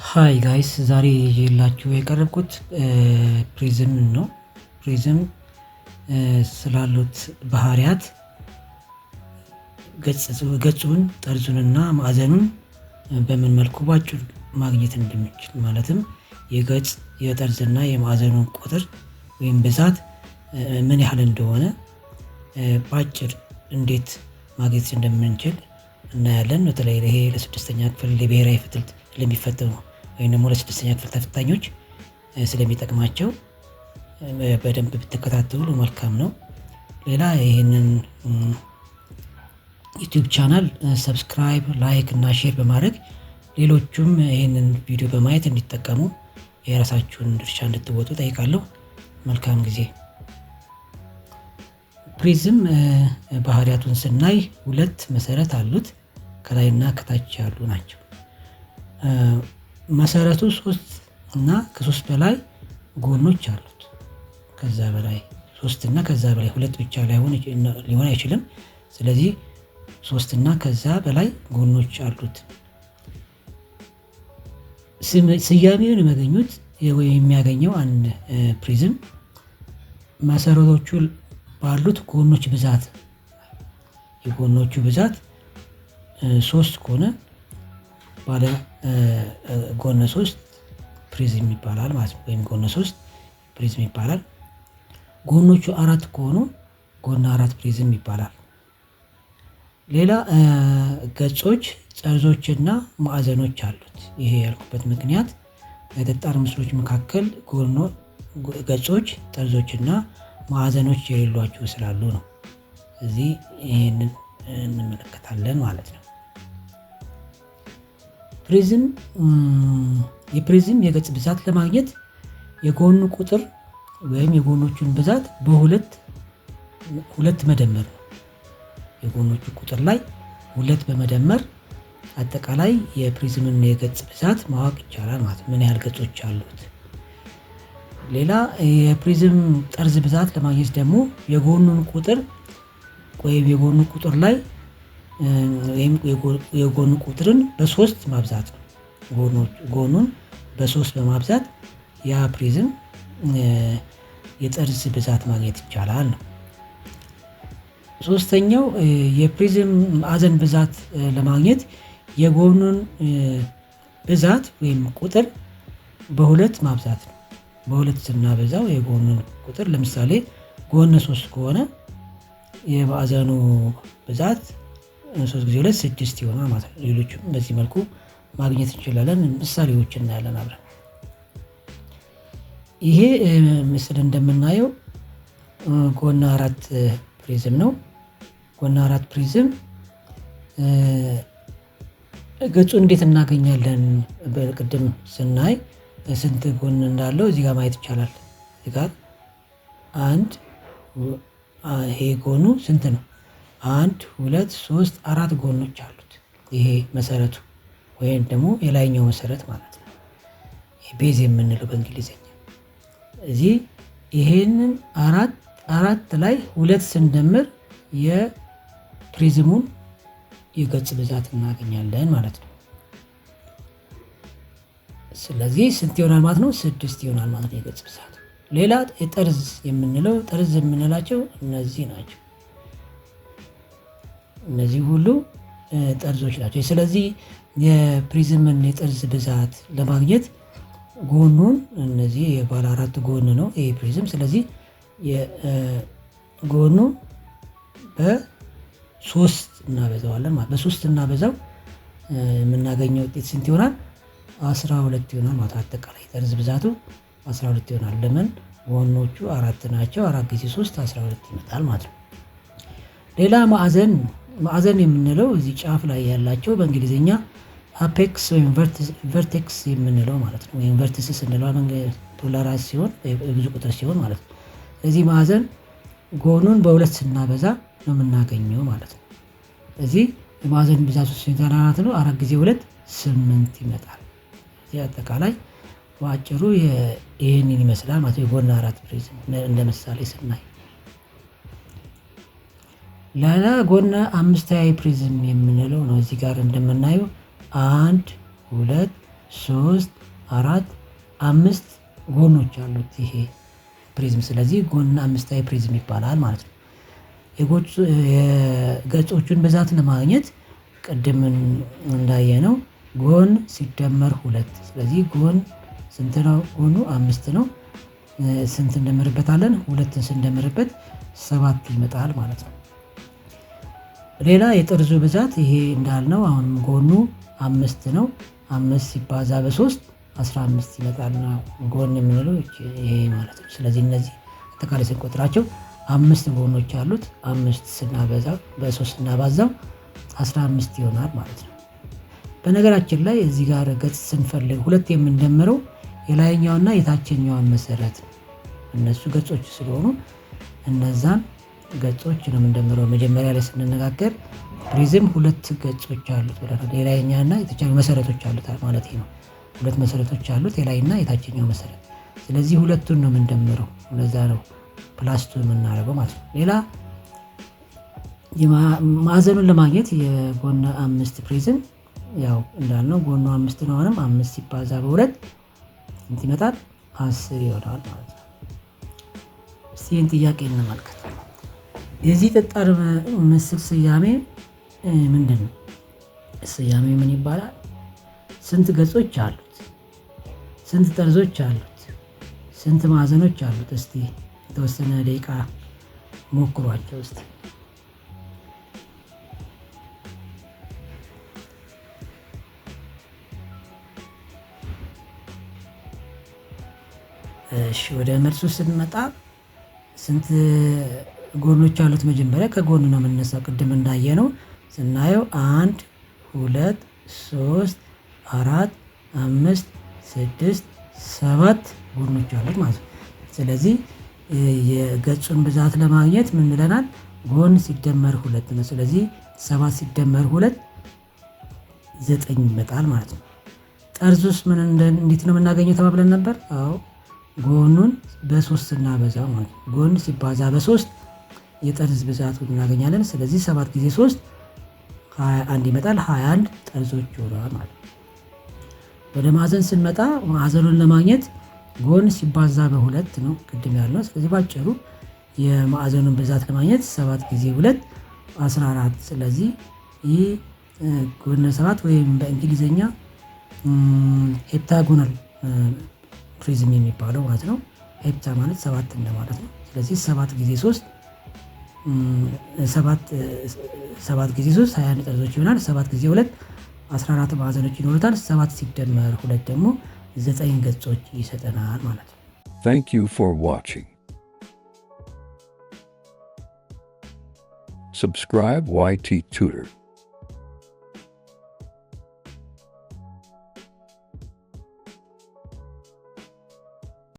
Hi guys፣ ዛሬ ይዤላችሁ የቀረብኩት ፕሪዝም ነው። ፕሪዝም ስላሉት ባህሪያት፣ ገጹን፣ ጠርዙንና ማዕዘኑን በምን መልኩ ባጭሩ ማግኘት እንደምንችል፣ ማለትም የገጽ፣ የጠርዝና የማዕዘኑን ቁጥር ወይም ብዛት ምን ያህል እንደሆነ በአጭር እንዴት ማግኘት እንደምንችል እናያለን። በተለይ ይሄ ለስድስተኛ ክፍል የብሔራዊ ፈተና ለሚፈተኑ ወይም ደግሞ ለስድስተኛ ክፍል ተፈታኞች ስለሚጠቅማቸው በደንብ ብትከታተሉ መልካም ነው። ሌላ ይህንን YouTube channel subscribe፣ like እና share በማድረግ ሌሎቹም ይህንን ቪዲዮ በማየት እንዲጠቀሙ የራሳችሁን ድርሻ እንድትወጡ ጠይቃለሁ። መልካም ጊዜ። ፕሪዝም ባህሪያቱን ስናይ ሁለት መሰረት አሉት። ከላይና ከታች ያሉ ናቸው። መሰረቱ ሶስት እና ከሶስት በላይ ጎኖች አሉት። ከዛ በላይ፣ ሶስት እና ከዛ በላይ፣ ሁለት ብቻ ሊሆን አይችልም። ስለዚህ ሶስት እና ከዛ በላይ ጎኖች አሉት። ስያሜውን የሚያገኙት ወይ የሚያገኘው አንድ ፕሪዝም መሰረቶቹ ባሉት ጎኖች ብዛት፣ የጎኖቹ ብዛት ሶስት ከሆነ ባለ ጎነ ሶስት ፕሪዝም ይባላል ማለት ነው። ወይም ጎነ ሶስት ፕሪዝም ይባላል። ጎኖቹ አራት ከሆኑ ጎነ አራት ፕሪዝም ይባላል። ሌላ ገጾች፣ ጠርዞችና ማዕዘኖች አሉት። ይሄ ያልኩበት ምክንያት በጠጣር ምስሎች መካከል ገጾች፣ ጠርዞችና ማዕዘኖች የሌሏቸው ስላሉ ነው። እዚህ ይሄንን እንመለከታለን ማለት ነው። የፕሪዝም የገጽ ብዛት ለማግኘት የጎኑ ቁጥር ወይም የጎኖቹን ብዛት በሁለት ሁለት መደመር ነው። የጎኖቹ ቁጥር ላይ ሁለት በመደመር አጠቃላይ የፕሪዝምን የገጽ ብዛት ማወቅ ይቻላል ማለት ነው። ምን ያህል ገጾች አሉት። ሌላ የፕሪዝም ጠርዝ ብዛት ለማግኘት ደግሞ የጎኑን ቁጥር ወይም የጎኑ ቁጥር ላይ ወይም የጎኑ ቁጥርን በሶስት ማብዛት ነው። ጎኑን በሶስት በማብዛት ያ ፕሪዝም የጠርዝ ብዛት ማግኘት ይቻላል ነው። ሶስተኛው የፕሪዝም ማዕዘን ብዛት ለማግኘት የጎኑን ብዛት ወይም ቁጥር በሁለት ማብዛት ነው። በሁለት ስናበዛው የጎኑን ቁጥር፣ ለምሳሌ ጎነ ሶስት ከሆነ የማዕዘኑ ብዛት ሶስት ጊዜ ሁለት ስድስት ይሆናል ማለት ነው። ሌሎቹም በዚህ መልኩ ማግኘት እንችላለን። ምሳሌዎች እናያለን አብረን። ይሄ ምስል እንደምናየው ጎነ አራት ፕሪዝም ነው። ጎነ አራት ፕሪዝም ገጹ እንዴት እናገኛለን? በቅድም ስናይ ስንት ጎን እንዳለው እዚህ ጋር ማየት ይቻላል። እዚህ ጋር አንድ፣ ይሄ ጎኑ ስንት ነው? አንድ፣ ሁለት፣ ሶስት፣ አራት ጎኖች አሉት። ይሄ መሰረቱ ወይም ደግሞ የላይኛው መሰረት ማለት ነው። Base የምንለው በእንግሊዝኛ። እዚህ ይሄንን አራት አራት ላይ ሁለት ስንደምር የፕሪዝሙን የገጽ ብዛት እናገኛለን ማለት ነው። ስለዚህ ስንት ይሆናል ማለት ነው? ስድስት ይሆናል ማለት ነው የገጽ ብዛት። ሌላ የጠርዝ የምንለው፣ ጠርዝ የምንላቸው እነዚህ ናቸው። እነዚህ ሁሉ ጠርዞች ናቸው። ስለዚህ የፕሪዝምን የጠርዝ ብዛት ለማግኘት ጎኑን፣ እነዚህ የባለ አራት ጎን ነው ይሄ ፕሪዝም። ስለዚህ ጎኑ በሶስት እናበዛዋለን ማለት፣ በሶስት እናበዛው የምናገኘው ውጤት ስንት ይሆናል? 12 ይሆናል ማለት። አጠቃላይ ጠርዝ ብዛቱ 12 ይሆናል። ለምን? ጎኖቹ አራት ናቸው። አራት ጊዜ ሶስት 12 ይመጣል ማለት ነው። ሌላ ማዕዘን፣ ማዕዘን የምንለው እዚህ ጫፍ ላይ ያላቸው በእንግሊዝኛ apex ወይም vertex የምንለው ማለት ነው። ወይም vertices እንለዋለን plural ሲሆን፣ ብዙ ቁጥር ሲሆን ማለት ነው። ስለዚህ ማዕዘን ጎኑን በሁለት ስናበዛ ነው የምናገኘው ማለት ነው። እዚህ የማዕዘን ብዛቱ ስንት ነው? አራት ጊዜ ሁለት ስምንት ይመጣል። እዚህ አጠቃላይ በአጭሩ ይህንን ይመስላል ማለት ነው። የጎን አራት ፕሪዝም እንደ ምሳሌ ስናይ፣ ሌላ ጎነ አምስታዊ ፕሪዝም የምንለው ነው። እዚህ ጋር እንደምናየው አንድ፣ ሁለት፣ 3 4 5 ጎኖች አሉት ይሄ ፕሪዝም። ስለዚህ ጎን አምስታዊ ፕሪዝም ይባላል ማለት ነው። የገጾቹን ብዛት ለማግኘት ቅድም እንዳየነው ጎን ሲደመር 2። ስለዚህ ጎን ስንት ነው? ጎኑ 5 ነው። ስንት እንደምርበታለን? 2ን ስንደምርበት 7 ይመጣል ማለት ነው። ሌላ የጠርዙ ብዛት ይሄ እንዳልነው አሁንም ጎኑ 5 ነው። 5 ሲባዛ በ3 15 ይመጣል ነው ጎን የምንለው ይሄ ማለት ነው። ስለዚህ እነዚህ አጠቃላይ ስንቆጥራቸው 5 ጎኖች አሉት። 5 ስናበዛ በ3 ስናባዛው 15 ይሆናል ማለት ነው። በነገራችን ላይ እዚህ ጋር ገጽ ስንፈልግ ሁለት የምንደምረው የላይኛውና የታችኛውን መሰረት ነው። እነሱ ገጾች ስለሆኑ እነዛን ገጾች ነው የምንደምረው። መጀመሪያ ላይ ስንነጋገር ፕሪዝም ሁለት ገጾች አሉት ብለናል። የላይኛውና የታችኛው መሰረቶች አሉት ማለት ነው። ሁለት መሰረቶች አሉት፣ የላይና የታችኛው መሰረት። ስለዚህ ሁለቱን ነው የምንደምረው። ለዛ ነው plus 2 የምናደርገው ማለት ነው። ሌላ ማዕዘኑን ለማግኘት የጎን 5 ፕሪዝም ያው እንዳልነው ጎኑ 5 ነው። አሁንም 5 ሲባዛ በ2 ስንት ይመጣል? 10 ይሆናል ማለት ነው። እስቲ ይህን ጥያቄ እንመልከት። የዚህ ጠጣር ምስል ስያሜ ምንድነው? ስያሜ ምን ይባላል? ስንት ገጾች አሉት? ስንት ጠርዞች አሉት? ስንት ማዕዘኖች አሉት? እስቲ የተወሰነ ደቂቃ ሞክሯቸው እስቲ። እሺ ወደ መልሱ ስንመጣ ስንት ጎኖች አሉት? መጀመሪያ ከጎን ነው የምንነሳው። ቅድም እንዳየነው ስናየው 1 2 3 4 5 6 7 ጎኖች አሉት ማለት ነው። ስለዚህ የገጹን ብዛት ለማግኘት ምን ብለናል? ጎን ሲደመር 2 ነው። ስለዚህ 7 ሲደመር 2 9 ይመጣል ማለት ነው። ጠርዙስ ምን እንዴት ነው የምናገኘው ተባብለን ነበር? አዎ ጎኑን በ3 ስናበዛው ማለት ነው። ጎን ሲባዛ በ3 የጠርዝ ብዛቱን እናገኛለን። ስለዚህ 7 ጊዜ 3 21 ይመጣል። 21 ጠርዞች ይሆናል ማለት ነው። ወደ ማዕዘን ስንመጣ ማዕዘኑን ለማግኘት ጎን ሲባዛ በ2 ነው ቅድም ያልነው። ስለዚህ ባጭሩ የማዕዘኑን ብዛት ለማግኘት 7 ጊዜ 2 14። ስለዚህ ይህ ጎነ 7 ወይም በእንግሊዘኛ heptagonal ፕሪዝም የሚባለው ማለት ነው። hepta ማለት 7 እንደማለት ነው። ስለዚህ 7 ጊዜ 3 7 ጊዜ 3 21 ጠርዞች ይሆናል። 7 ጊዜ 2 14 ማዕዘኖች ይኖሩታል። 7 ሲደመር 2 ደግሞ 9 ገጾች ይሰጠናል ማለት ነው። Thank you for watching. Subscribe YT Tutor.